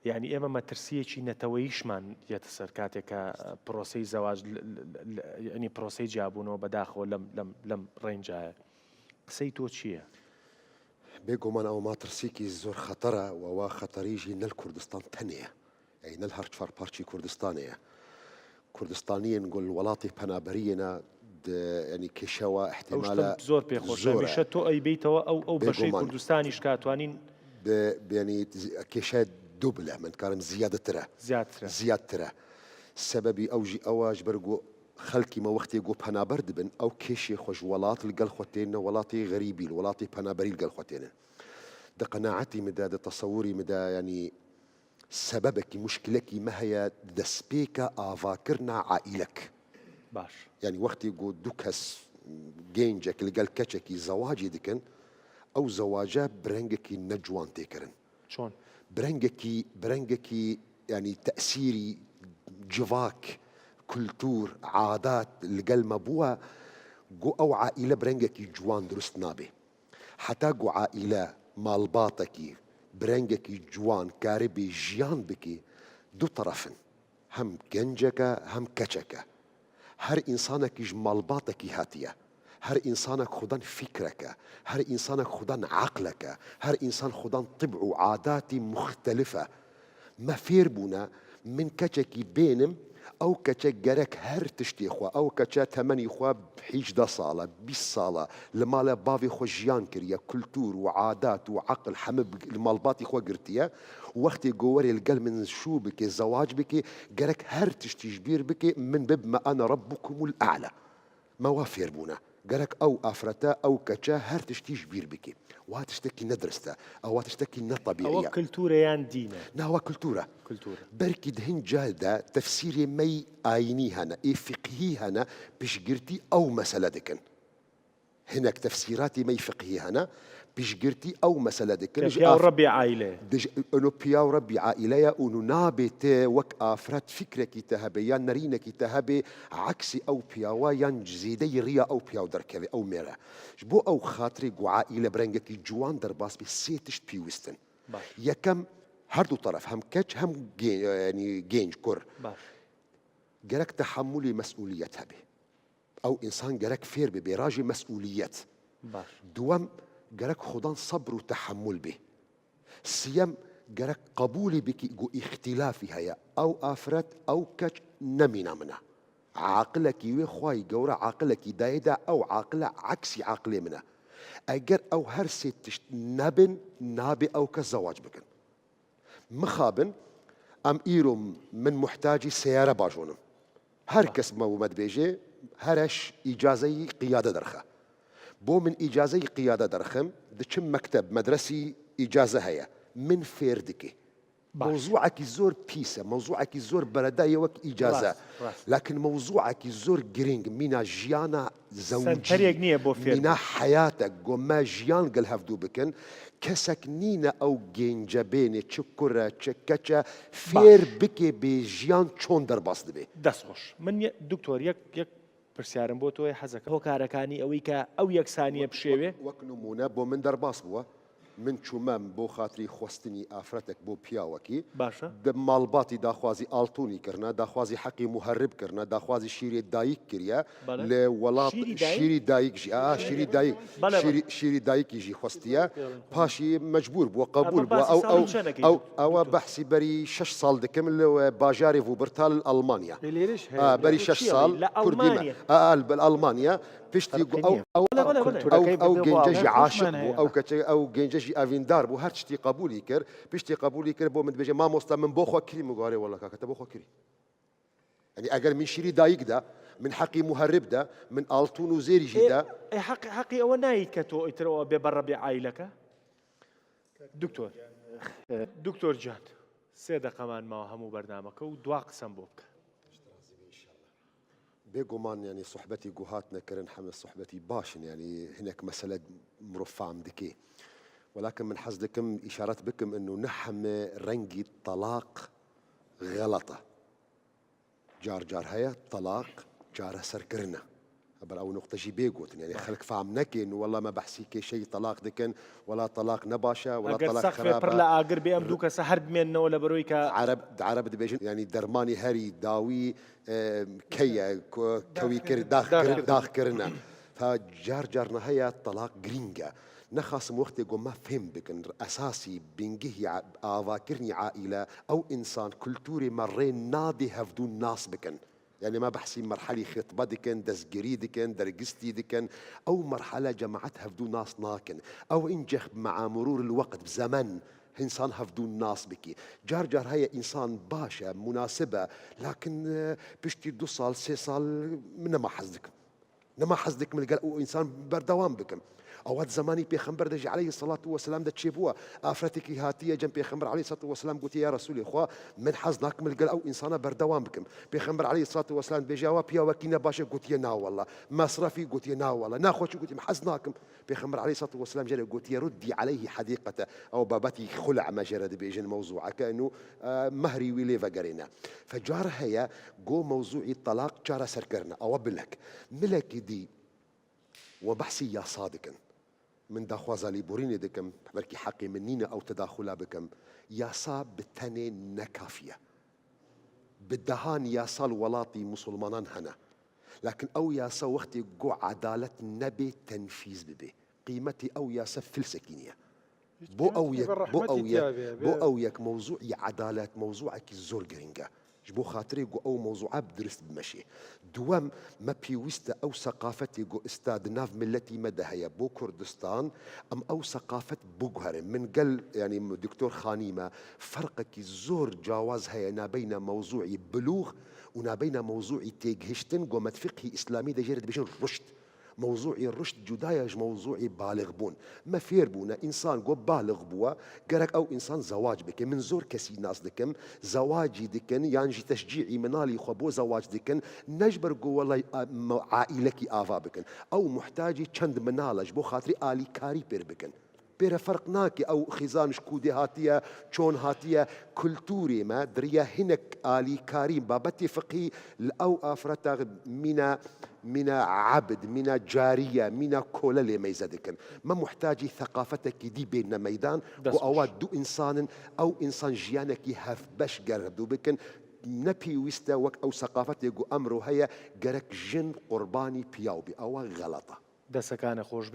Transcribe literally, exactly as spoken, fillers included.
یعنی ئێمە مەترسیەکی نەتەوەییشمان یەتە سەر کاتێک کە پرۆسەی زەواج ل-، ل-، ل-، یعنی پرۆسەی جیابوونەوە بەداخەوە لەم، لەم، لەم ڕێنجایە. قسەی تۆ چییە؟ بێگومان ئەوە ماترسیەکی زۆر خەتەرە و ئەوە خەتەری ژی نە لە کوردستان تەنێ یە. یعنی نە لە هەر چوار پارچی کوردستانێ یە. کوردستانیین گۆ لە وڵاتی پەنابەرییەنە، یعنی کێشەوە ئەو احتیمالە شتم زۆر پێ خۆشە زۆرە. هەمیشە تۆ ئەی بیتەوە ئەو ئەو بەشەی بێگومان. کوردستانیش کاتوانین ب-، یعنی کێشە دوبلە من کارم زیادەترە زیاترە. زیادترە. سەبەبی ئەو ژی ئەوە ژبەر گۆ خەلکی مە وەختێ گۆ پەنابەر دبن ئەو کێشێ خۆش وڵات لەگەڵ خۆتێنە وڵاتی غەریبی وڵاتی پەنابەری لەگەڵ خۆتێنن. دە قەناعەتی مدە دە تەسەوری مدە یعنی سەبەبەکی مشکلەکی مە هەیە دەستپێکە ئاڤاکردنا عائلەک. باش. یعنی وەختی گۆ دوو کەس گەنجێک لەگەڵ کەچێکی زەواجی دکن ئەو زەواجە برەنگێکی نەجوان تێکردن. چۆن؟ برەنگێکی برەنگێکی یعنی تەسیری جڤاک کولتور عادات لەگەل مە بووە گۆ ئەو عائلە برەنگێکی جوان دروست نابێ. حتا گۆ عائلە ماڵباتەکی برەنگێکی جوان کاربێ ژیان بکێ دوو تەرەفن. هەم گەنجەکە هەم کەچەکە. هەر ئینسانەکیش ماڵباتەکی هاتیە. هەر ئینسانەک خودان فیکرەکە. هەر ئینسانەک خودان عەقلەکە. هەر ئینسان خودان طبع و عاداتی مختلفە. مە فێر بوونە من کەچەکی بێنم ئەو کەچە گەرەک هەر تشتێ خوا ئەو کەچە تەمەنی خوا حیجدە ساڵە بیست ساڵە لە ماڵە باوی خۆ ژیان کریە کولتور و عادات و عەقل حەمە لە ماڵباتی خۆ گرتیە وەختێ گۆوەرێ لەگەل من شوو بکێ زەواج بکێ گەرەک هەر تشتیش بیر بکێ من ببمە ئەنە ڕەبکم الأعلی. مە وا فێر بوونە گەرەک ئەو ئافرەتە ئەو کەچە هەر تشتیش بیر بکێ. وا تشتێکی نەدرستە. ئەوە تشتێکی ئەوە نەتەبیعیە. کلتورە یان دینە؟ ناوە کلتورە. کلتورە. بەرکی دهین جالدا تەفسیرێ مەی ئاینی هەنە ئێ فقهی هەنە پشگرتی ئەو مەسەلە دکن. هەنێک تەفسیراتی مەی فقهی هەنە پشگرتی ئەو مەسەلە دکن. پیاو ڕەبی عائلە. دژ ئەنۆ پیاو ڕەبی عائلەیە ئونو نابێتێ وەک ئافرەت فکرێکی تە هەبێ یان نەرینێکی تە هەبێ عەکسی ئەو پیاوە یان زیدەی ڕیا ئەو پیاو دەرکەوێ ئەو مێرە. بۆ ئەو خاتری گۆ عائلە برەنگێکی جوان دەرباس بێ سێ تشت پیوستن. باش. یەکەم هەردوو تەرەف هەم کەچ هەم گێ- یعنی گەنج کور باش. گەرەک تەحەمولی مەسئولیەت هەبێ. ئەو ئینسان گەرەک فێر ببێ ڕاژی مەسئولیەت. باش. دووەم گەرەک خودان سەبر و تەحەمول بێ. سیەم گەرەک قبولی بکی گو ئیختیلافی هەیە ئەو ئافرەت ئەو کەچ نەمینە منە. عاقلەکی وێ خوای گەورە عاقلەکی دایدا ئەو عاقلە عەکسی عاقلێ منە. ئەگەر ئەو هەر سێ تشت نەبن نابێ ئەو کەس زەواج بکەن. مخابن ئەم ئیرۆ من محتاجی سیارە باژۆنم. هەر کەس مە ومە دبێژێ هەرەش ئیجازەی قیادە دەرخە. بۆ من ئیجازەی قیادە دەرخم دچم مەکتەب مەدرەسی ئیجازە هەیە من فێر دکێ. باش. مەوزوعەکی زۆر پیسە مەوزوعەکی زۆر بەرەدایە وەک ئیجازە. ڕاست، ڕاست. لەکن مەوزوعەکی زۆر گرنگ مینا ژیانە زەوجی سەنتەرێک نییە بۆ فێر مینا حەیاتە گۆمە ژیان گەل هەفتوو بکەن. کەسەک نینە ئەو گەنجە بێنێ چ کورە چ کەچە فێر بکێ بێ ژیان چۆن دەرباس دبێ. دەست خۆش. من یە- دکتۆر یەک یەک پرسیارم بۆ تۆی حەزەکە هۆکارەکانی ئەوەی کە ئەو یەکسانیە بشێوێ. وەک نمونە بۆ من دەرباس بووە. من چوومەم بۆ خاتری خۆستنی ئافرەتێک بۆ پیاوەکی. باشە. دە ماڵباتی داخوازی ئاڵتونی کردنە داخوازی حەقی موهەرب کردنە داخوازی شیری دایک کریە. بەڵێ. لە وڵات شیری دایک؟ شیری دایک ژی ئا شیری دایک بەڵێ، بەڵێ. شیری شیری دایکی ژی خوستیە. پاشی مەجبور بووە قبول ئەمە بووە باسی ئەو ساڵی ئەو چەنەکەی ئەو دکتۆر؟ ئەوە بەحسی بەری شش ساڵ دکم لە باژارێ وبرتال ئەڵمانیا. لە لێرەش هەیە. ئا بەری لە شش چیە؟ ساڵ لە کوردیمە ئەڵمانیا. ئا ئەل بەل ئەڵمانیا پشتی گو ئەو ئەو بەڵێ، بەڵێ، بەڵێ. ئەو ئەو گەنجەژی عاشق بوو ئەو کەچە ئەو گەنجەژی ئەڤیندار بوو هەر شتی قبولی کرد. پشتی قبولی کرد بۆ من دبێژێ مامۆستا من بۆ خۆ کری مگوارێ وەڵا کاکە تە بۆ خۆ کری. یعنی ئەگەر من شیری دایک دا من حەقی موهەرب دا من ئاڵتون و زێری ژی دا. ئێ حەق حەقی ئەوە نایت کە تۆ ئیترەوە بێ بە ڕەبی عایلەکە. دکتۆر دکتۆر جان سێ دەقەمان ماوە هەموو بەرنامەکە و دوا قسەم بۆ بکە. بێگومان یعنی صحبەتی گوهات نەکردن حەمە صحبەتی باشن یعنی هەنێک مەسەلە مرۆڤ فام دکێ. وەلاکن من حەز دکم ئیشارەت بکم انه نە حەمە ڕەنگی تەلاق غەڵەتە. جار جار هەیە تەلاق چارەسەرکردنە. Ber ew nuqte jî bê gotin. Yanî xelk fehm nekin, wela me behsî kêşeyî telaq dikin, wela telaq ne baş e, wela Eger telaq sexfê xerab pir e. li agir bê, em dû kesa her bimênin newe li beroyî ke Ereb, di Ereb dibêjin, yanî dermanî herî dawî, e, key e, ku-, kewî kir, dax kir, dax kirine. Ta car car ne heye, telaq girîng e. Nexasim wextê ku me fêm bikin, esasî bingihî a-, avakirinî aîle, ew însan kulturê me rê nadê hevdû nas bikin. Yanî me behsî merhelî xitbe dikin, destgirî dikin, dergistî dikin. Ew merhele cemaet hevdû nas nakin. Ew încex me'a murûr il weqt, bi zemen, însan hevdû nas bikî. Car car heye însan baş e, munasib e, lakin, e, piştî du sal, sê sal min nema hez dikim. Nema hez dikim li gel ew însan berdewam bikim. Ewa di zemanî Pêxember de jî aleyhissalatu vesselam de çêbûwa. Afretekî hatiye cem Pêxember aleyhissalatu vesselam gotiye, ya Resûlê Xwe, min hez nakim li gel ew însana berdewam bikim. Pêxember aleyhissalatu vesselam dibêje, ewa piya wekî ne baş e, gotiye, na wella. Mesrefî, gotiye, na wella. Naxweşî, gotiye, min hez nakim. Pêxember aleyhissalatu vesselam jê re gotiye, ruddî aleyhî hedîqete. Ew babetî xul'a me jê re dibêjin mewzû'eke, eno, e, mehrî wî lê vegerêne. Fe car heye, go mewzû'î telaq çareser kirine. Ewa bilek. Milekî dî we behsî yasa dikin. Min daxwaza lêborînê dikim, belkî heqê min nîne ew tedaxula bikim. Yasa bi tenê ne kafî ye. Bi dehan yasa li welatî misilmanan hene. Lakin ew yasa wextê ku edalet nebê tenfîz bibe, qîmetê ew yasa filsekî niye. Bo ew yek, bo ew yek, bo ew yek mewzû'î edalet, mewzû'ekî zor girîng e. Ji bo xatirê ku ew mewzû'a bi dirist bimeşê. Duwem, me pêwîst e ew seqafetê ku ista di nav miletî me de heye bo Kurdistan, em ew seqafet biguherin. Min gel, yanî Doktor Xanî me, ferqekî zor cawaz heye nabeyna mewzû'î bilûx û nabeyna mewzû'î têgihiştin ku me di fiqhî îslamî de jê re dibêjin ruşd. Mewzû'î ruşd cuda ye ji mewzû'î balixbûn. Me fêr bûne, însan ku balix bûwe, gerek ew însan zewac bike. Min zor kesî nas dikim, zewacî dikin, yan jî teşcî'î minalî xwe bo zewac dikin, ne ji ber ku welay a-, me-, aîlekî ava bikin. Ew muhtacî çend minal e, ji bo xatirî alîkarî pêr bikin. Pêre ferq nake ew xizan ji kûdê hatiye, çon hatiye, kulturê me di riya hinek alîkarî, babetê fiqhî li ew afreta mîna, mîna ebd, mîna cariye, mîna kole lê meyze dikin. Me muhtacî seqafetekî dî bênine meydan, ku ewa du însan in, ew însan jiyanekî hevbeş ger hevdû bikin, ne pêwîst e wek ew seqafetê ku emro heye, gerek jin qurbanî piyaw bî. Ewa xelet e. Destsekane xweş